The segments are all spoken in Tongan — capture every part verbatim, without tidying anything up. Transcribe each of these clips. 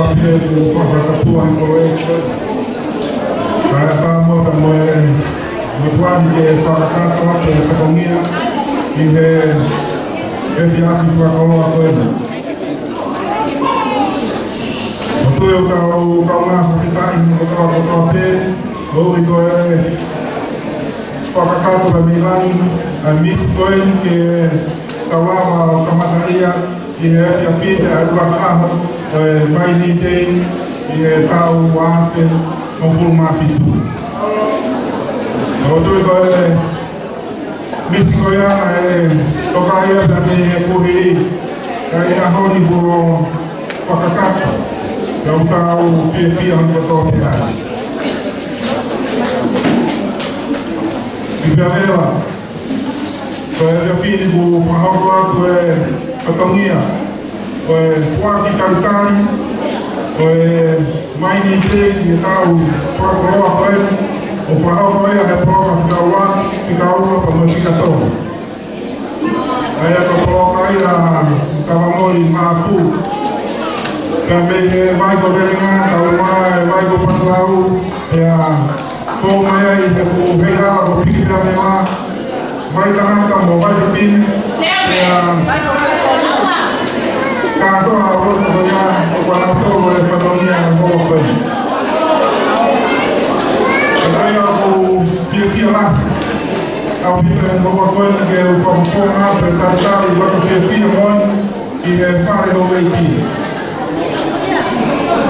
Pea ʻoku fakatapu ʻa e kolo ē. Kae ʻatā muʻa pea mo e, mo e tuʻa ni ke fakakakato atu e fatongia ʻi he efiafi fakakoloa ko eni. ʻOku ou tui ʻoku tau, tau ngā fakatapu mo e koloa kotoa pē, ʻoku ʻi ko e fakakakato pea mei langi ʻa e misi ko eni ke tau lava ʻo kamataʻia ʻi he efiafi ni ʻa e ʻuluaki ʻaho ʻo e Maini Day ʻi he taʻu ua afe hongofulu mā fitu. ʻOku ou tui ko e misi ko ia ʻe toka ia pea mei he kuohili, ka ʻi he ʻaho ni kuo fakakakato, pea ʻoku tau fiefia ʻi he kotoa pē ai. ʻI he pea vela, ko e efiafi ni kuo fakahoko atu e fatongia ʻo e foaki talitali ʻo e Maini Day ʻi he taʻu fakakoloa ko eni, ʻo fakahoko ia he poloka fika ua, fika ua pea mo e fika tolu. ʻA ia ko e poloka ia ʻa Kavamoli Mafu. Pea mei he vai ko Velenga, kau mai e vai ko Patulau, pea fou mai ai he fuʻu heiʻa ko Piki pea mei vai tangata mo vai ko Pini. Pea kātoa ʻa e ʻuluaki ko ia, ʻoku ʻanautolu e fatongia ʻo e houa ko eni. Ka ko ia ʻoku fiefia lahi ʻaupito he houa ko eni ke u fakafofonga atu e talitali ʻoku fiefia mo eni ʻi he fale ʻo e ʻEiki.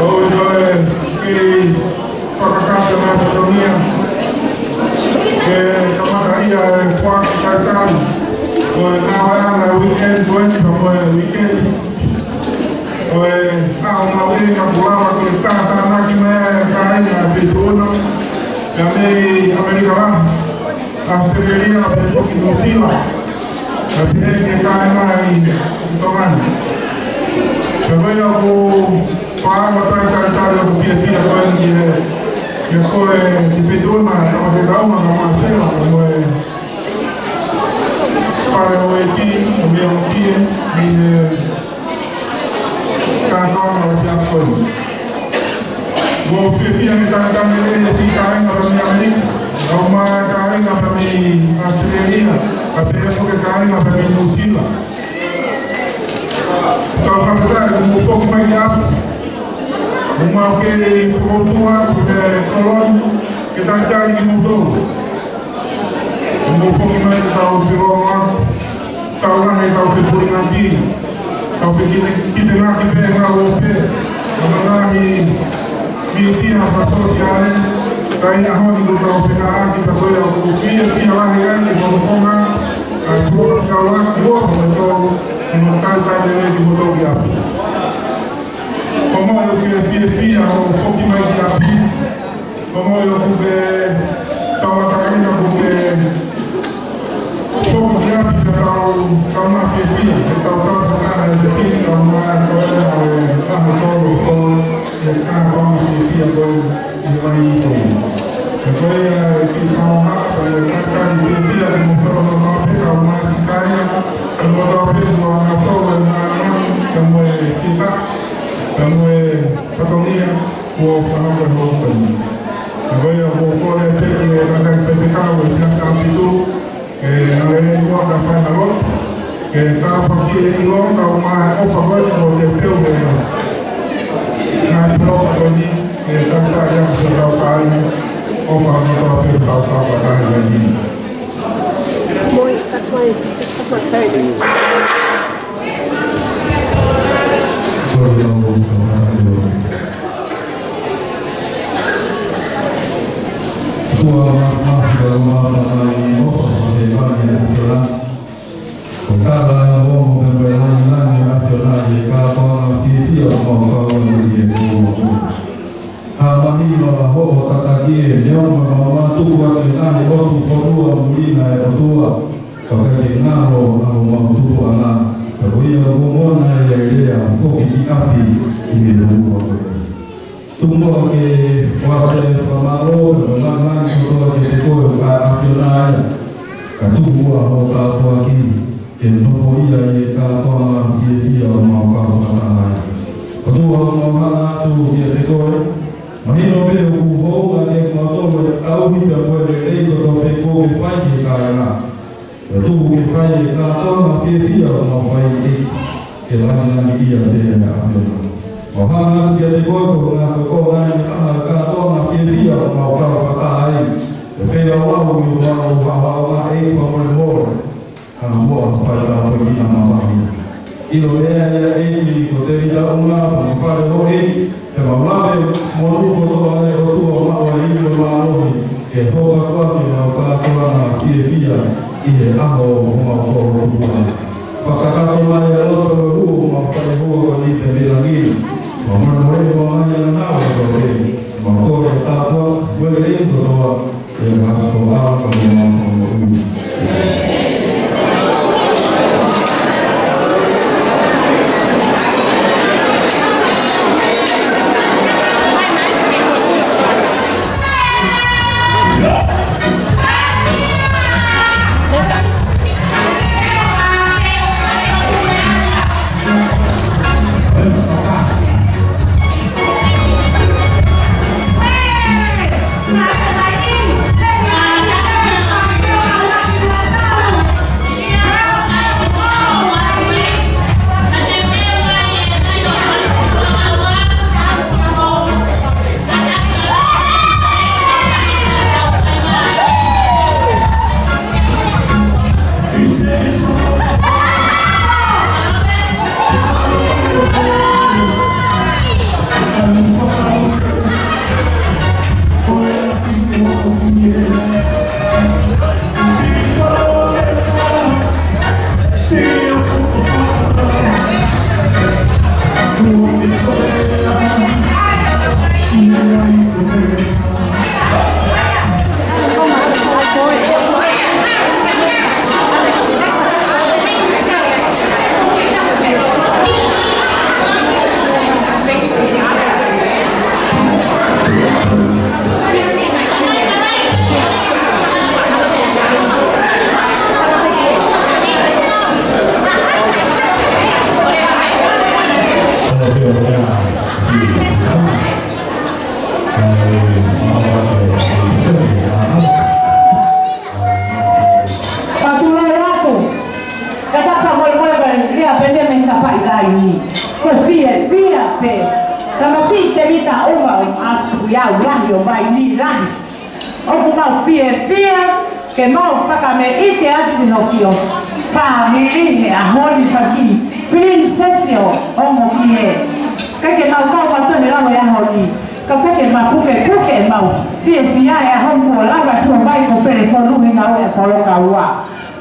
ʻOku ou kei fakakakato ʻa e fatongia ke kamataʻia e foaki talitali ʻo e ngāue ʻa e weekend ko eni pea mo e weekend ʻo e ʻaho mahuʻinga kuo lava ke tātānaki mai e kāinga ʻa e Feituʻuna, pea mei ʻAmelika Lahi, ʻAositelēlia, pea foki Nuʻusila, pea pehē ki he kāinga ʻi Tonga ni. Pea ko ia ʻoku ou fakaʻamu atu ai e talitali ʻoku fiefia ko eni ki he, ki he ko e ki Feituʻuna, Tamatekau mo Masela, mo e fale ʻo e ʻEiki, mo e ʻEiki, ʻi he kātoanga ʻo e efiafi ko eni. ʻOku ou fiefia he talitali ʻe he siʻi kāinga pea mei ʻAmelika, kau mai e kāinga pea mei ʻAositelēlia, pea pehē foki e kāinga pea mei Nuʻusila. Tau fakafetaʻi kuo mou foki mai ki ʻapi. ʻOku mau kei fakaʻutu atu he kolo ni ke talitali kimoutolu. ʻOku mou foki mai ke tau filonga, tau lahi, tau fepulingaki, tau fekite-, kitenaki pē ngalo pē, ʻa e ngaahi mītia fakasōsiale, ka ʻi he ʻaho ni kuo tau fekauʻaki, pea ko ia ʻoku ou fiefia lahi ai ke fakafofonga ʻa e poloka fika ua, ua pea mo e tolu, ke mau talitali lelei kimoutolu ki ʻapi. Ko e moʻoni ʻoku ke fiefia hoʻo foki mai ki ʻapi. Ko e moʻoni ʻoku ke tauʻatāina ʻoku ke foki ki ʻapi pea tau, tau mafiefia, ke tau tau ka e te pini tau mai ko e ʻa e ʻaho tolu ko e ka tau mafiefia ko e ʻi he laine ko eni. Ko ia e kiʻi tau ma, ko e ka tau fiefia ke mo pero no ma pe tau mai sikai, ke mo tau pe kua na tau e na na, ke mo e kita, ke mo e fatongia, kuo fakahoko he houa ko eni. Ko ia ʻoku ou kole pē ki he kakai faifekau ʻo e Siasi ʻAhofitu, ke nau lele muʻa ka fai ha lotu, ke tāpuaki e ʻilo, kau mai e ʻofa ko eni kuo teuteu he ngaahi poloka ko eni, ke talitali ʻaki siʻotau kāinga, ʻofa mo tau pē tau tau ka tahi ko eni. Moi, that's my, just put my phone in. Sorry, no, no, no, no. Tuʻa ma, ma, ma, ma, ma, ma, ʻofa, ʻofa, ʻofa, ʻofa, ʻofa. Ko e kala ʻa e ongo mo e langilangi ʻa e ʻAfiona ʻi he kātoanga fiefia ʻoku mau kau ai ʻi he kuonga. Hā mahino ʻa hoʻo tataki ē, neongo ʻemau manatuʻi ʻa e ngaahi ʻotu fonua muli na ʻe ʻOtua, ka ʻikai ke ngalo ʻa homau tupuʻanga, ka ko ia ʻoku ongona ai ʻa e lea foki ki ʻapi ʻi he kuonga ko eni. Tuku muʻa ke u ʻoatu e fakamālō mo e langilangi kotoa kiate koe ʻa e ʻAfiona ia. Ka tuku muʻa hoʻo tāpuaki ke nofoʻia ʻi he kātoanga fiefia ʻoku mau kau fakataha ai. ʻOtua, ʻoku mau hanga atu kiate koe. Mahino pē ʻoku hounga kiate kimautolu ʻa e ʻauhi pea mo e lelei kotoa pē kuo ke fai ki he kāinga. Pea tuku ke fai e kātoanga fiefia ʻoku mau fai, ʻEiki, ke langilangiʻia pē ʻa e ʻAfiona. Mau hanga atu kiate koe, ko e ngaahi, ko e ngaahi kātoanga fiefia ʻoku mau kau fakataha ai. Pea feilaulau ʻi homau haohaoa, ʻEiki, fakamolemole. Hanga muʻa ʻo fai tāpuekina mamahi. ʻIlo meʻa ia, ʻEiki, ko Tēvita ʻUnga, mo e fale ʻo e, ke mau lave mo nuko toa e ʻOtua, maʻu ai ʻa e mālohi ke hoko atu ʻa e ngaahi kātoanga fiefia ʻi he ʻaho ʻo homau tō tupuʻa. Fakakakato mai ʻa e loto ʻo e ʻū ʻo homau fale hoa ko eni pē mei langi. Mau molemole mo mai ʻa e ngaahi ʻo e, mau kole tāpuaki mo e lelei kotoa. Patulai atu. Ka ta ka moe moe ka lia pene me ka pai lai ni. Ko e fiefia pē. Tamasiʻi Tēvita ʻUnga, ʻoku ʻi ai ʻa e lahi ʻo e vai ni lahi. ʻOku mau fiefia ke mau fakameʻite atu ki hoʻo fāmili he ʻaho ni, faki Pilinisesi ʻo Ongokie. ʻIkai ke mau kau mātou he lau e ʻaho ni. Ka ʻoku ʻikai ke mau pukepuke ʻemau fiefia he ʻaho ni kuo lava atu ʻa e vai ko Pele Fonu he ngāue ʻa e Kolokaua.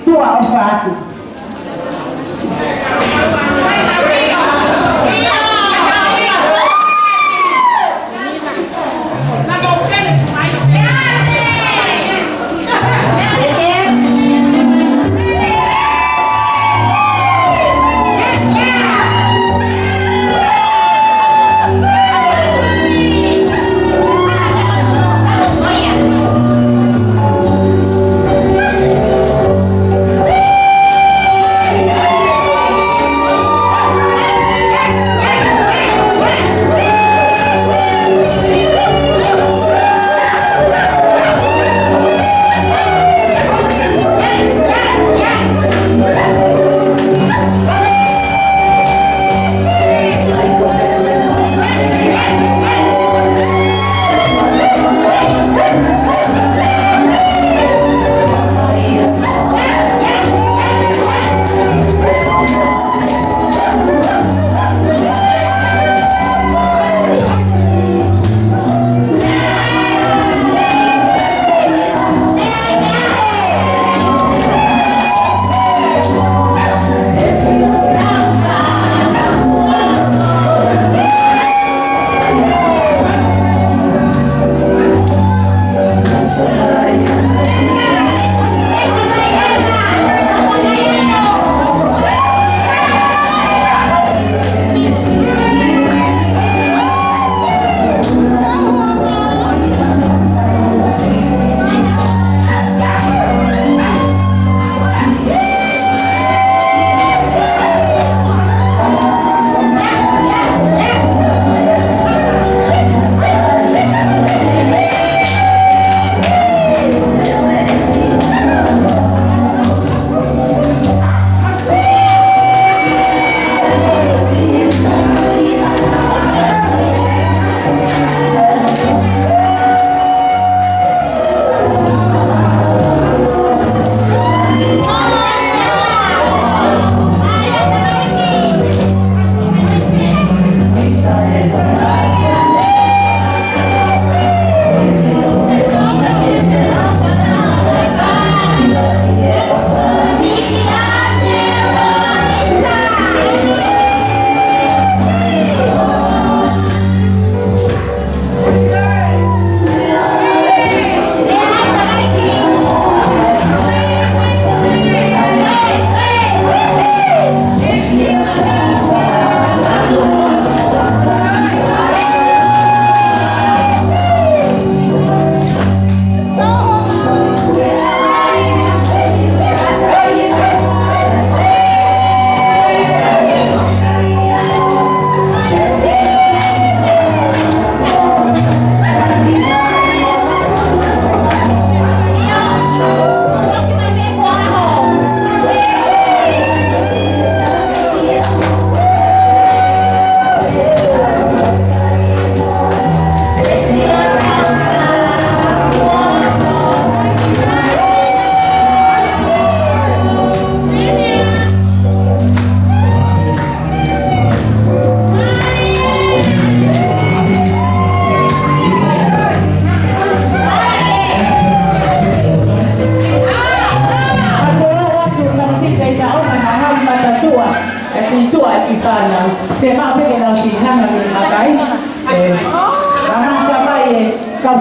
Tuʻa ʻofa atu.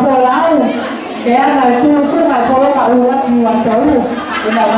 Folau, ke ʻalu ʻo tuʻu ʻi he koloa ʻuluaki ua tolu, ʻe nau.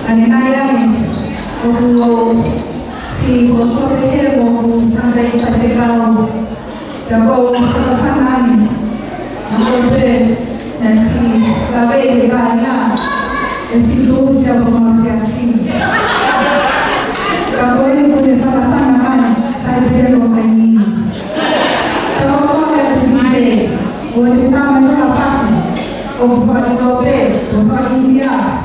Ane nai ane, ʻoku ou si ko kote he mo ku tanda i pate kau, ta ko ka fana ane, a ko pe, na si ka vei he vana, e si tu si a ko ma si a si. Ka ko e ni ko te fana fana ane, sa i pe lo mai ni. Ta ko ko e te mite, ko e te tama i ka pasi, ʻo ko fai lo pe, ko fai ni a.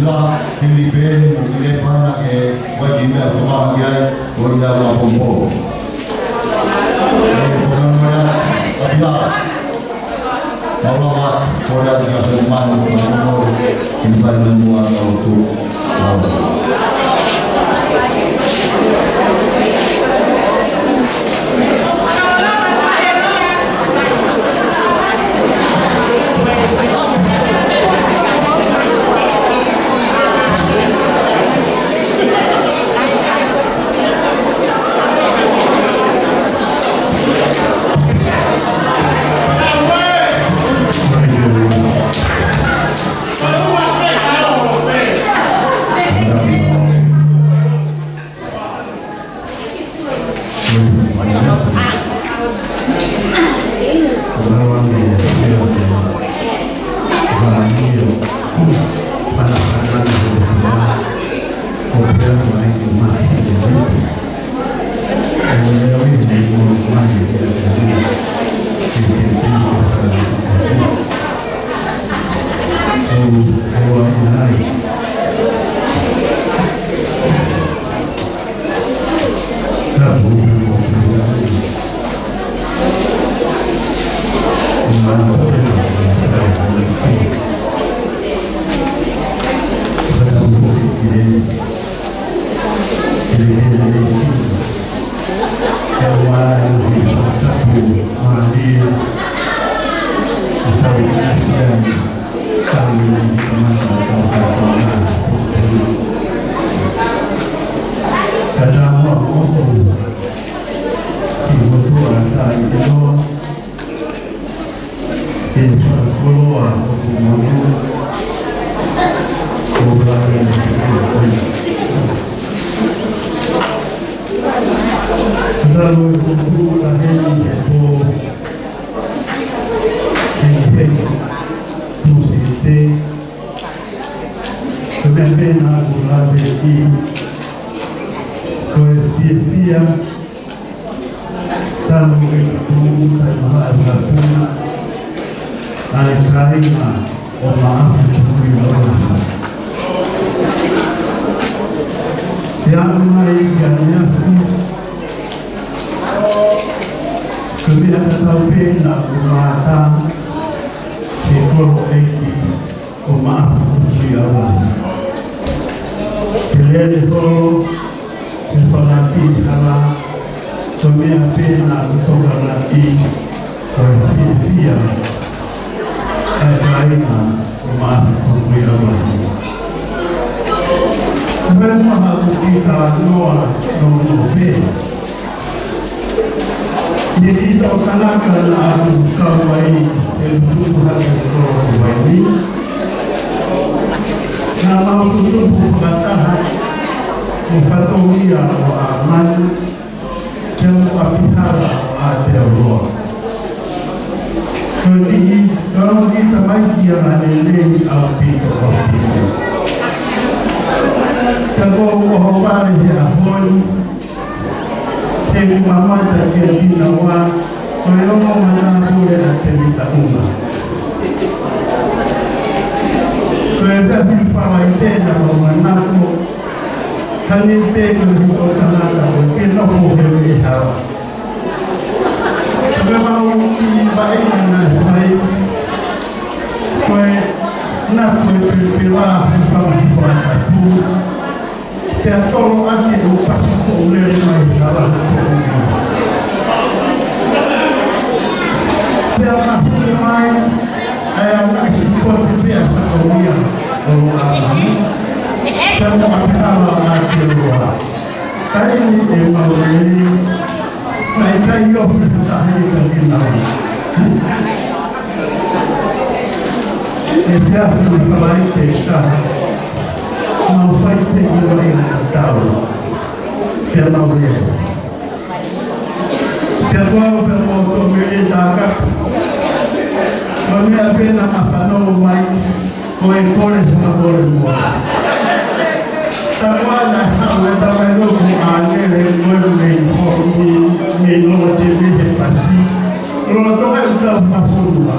Hili pē, mo ki le pana ke, ʻoku ʻi ai e meʻa ʻoku tokanga ki ai, ʻo ia ʻa Pompo. ʻE, tokanga mai ʻa, ʻa Pila. Mālō ʻaupito, kole atu kia Solomani, ko e mole, ki he fai mai muʻa ʻa e lotu. Mālō. Ko e meʻa pē naʻa ku lave ki ai, ko e fiefia, talu mei he tuʻu ʻi he mahafu ʻa e puna, ʻa e kāinga ʻo Maʻafu Tukuʻi Laua. Pea ʻomai ia ni aku, ko e meʻa tatau pē naʻa ku mātā, he kolo ʻeiki ʻo Maʻafu Tukuʻi Laua. Ke lele holo, ke fakaʻatā hala, ko e meʻa pē naʻa ku tokanga ki ai, ko e fiefia ʻa e kāinga ʻo Maʻafu Tukuʻi Laua. Ko e meʻa maha ku ki talanoa nounou pē. ʻI he kiʻi toʻu tangata naʻa ku kau ai he tutupu hake ko Vaini, naʻa mau tutupu fakataha mo e fatongia ʻo ʻAmani, pea mo ʻApihala ʻo ʻAotearoa. Ko e kiʻi, ko e kiʻi tamaiki angalelei ʻaupito ʻaupito. Ka ko hoʻo vale he ʻaho ni, ke u mamata ki he kinaua, ko e ongo manapule ʻa Tēvita Uma. Ko e tahi Falaite naʻa mau manako, hangē pē ko e hiko tangata ko e ke nofo he veʻe hala. Ko e mau ki vaʻinga naʻe fai, ko e naʻa ko e pepela he fanga fakatapu. Pea tolo ake ʻo pasi ko lele mai hala ko ia. Pea mahulu mai, ʻa e ʻamanaki pote pea fatongia ʻo ʻAmani. Pea mo ʻApihala ʻAotearoa. Kae ʻi he mau lele, naʻe ʻikai ofi ha taha ia ka kinaua. ʻE pea fu Falaite ka. Mau fai pē ʻi he vaʻinga tatau. Pea mau lele. Pea ko au pea mo Tomele Taka. Ko e meʻa pē naʻa ma fanongo mai, ko e kole, fakakole muʻa. Takuana haʻu e tamaioʻeiki ʻo ʻAngele mo e mei Homi, mei Lote mei he pasi. Lolotonga e tau mafonua.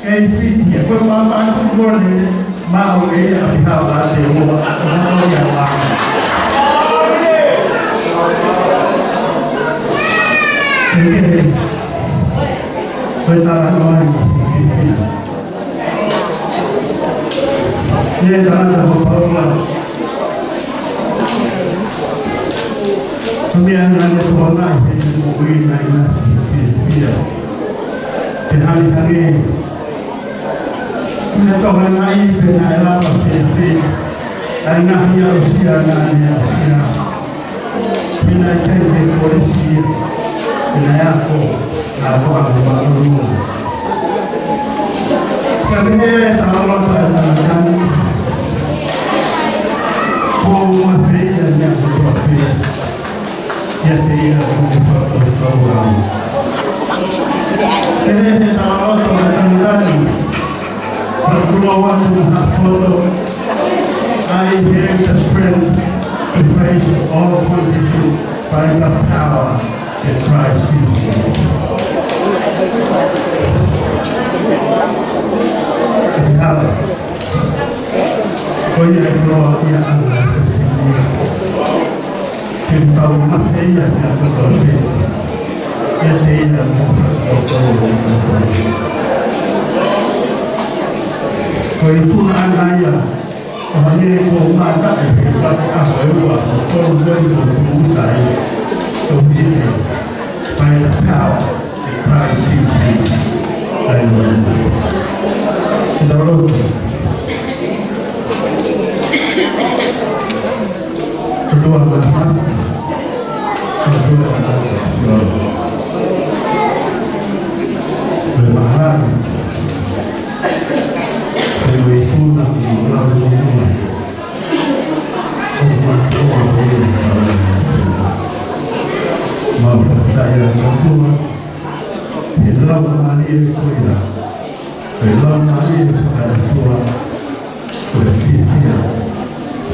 Kei piti, ko e pāpā ku kole, Mau ke ia ʻapi hau a te ua, ʻa te ua ia ua. Ke ke, ko e talanoa ni. Ia tangata ko Paula. Ko e meʻa naʻa ne tohonaʻi he moʻui naʻe ʻi ai e fiefia. Pea hangehangē naʻe tohonaʻi pea naʻe lava fiefia ʻa e ngaahi aʻusia naʻa ne aʻusia. Pea naʻe ʻikai ke kolisi ia. Pea naʻe ako, naʻe ako ʻa e māʻolunga. Ka mei he talaloto ʻa e tangata ni, ko e mafeia ni a ko fē ia te ia ko e fakakaukau. He he talaloto ʻa e tangata ni, ka kulo atu na ha poto, I have the strength to face all conditions by the power that Christ gives me. Ko ia e koloa ia ʻa e ke tau mafeia ni a ko fē ia te ia ko e fakakaukau. Ko e tuna ana ia, ʻo hangē ko mata e pe pati a ko e ua, ko e ua ko e ua ai. So we live by the power that Christ gives me. Hallelujah. Kita berdoa. Kedua mata. Kedua mata. Bermalam. Kedua itu nak diulang semua. Mau percaya semua. Di dalam hari itu ya. Di dalam hari itu ada dua. Ko e fiefia,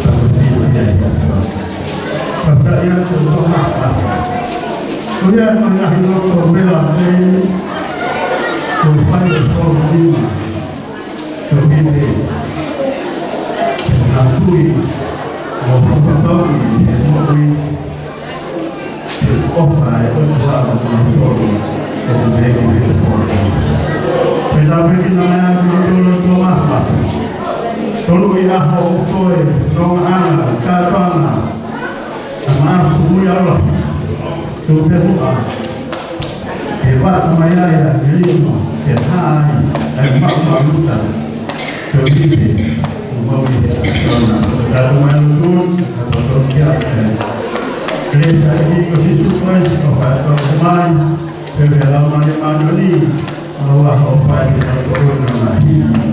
ko e fiefia ia. Ka ta ia ko e toha. Ko ia ko e ngaahi loto vela pē, ko e fai e tolu nima, ko e pite. Ngāue, mo fakapapauʻi, mo ui. Ke ʻofa ʻa e ʻOtua maʻa kimoutolu, ʻoku mei ki he pō. Pea tāpuekina mai ʻa kimoutolu ʻe he ʻOtua Māfimafi. Tonu ʻi he ʻaho ʻoku toe nonga ʻana, kātoanga, ʻa e māʻupu ʻi he ʻaho. Tuku pē muʻa ke vaka mai ai ʻa e lima, ke hā ai ʻa e maʻumaʻuluta. Ko e pite, ʻo mau i he ʻaho ni. Ko e tapu mai ʻa e ʻOtua, ko e tapu kia te. Kelesi ʻa e ʻEiki ko Sīsū Kalaisi, ko e ʻofa ʻa e ʻOtua ko e Tamai, feohi ʻa e Laumālie Māʻoniʻoni, ʻoua ʻe ʻofa ʻi he ʻaho ni.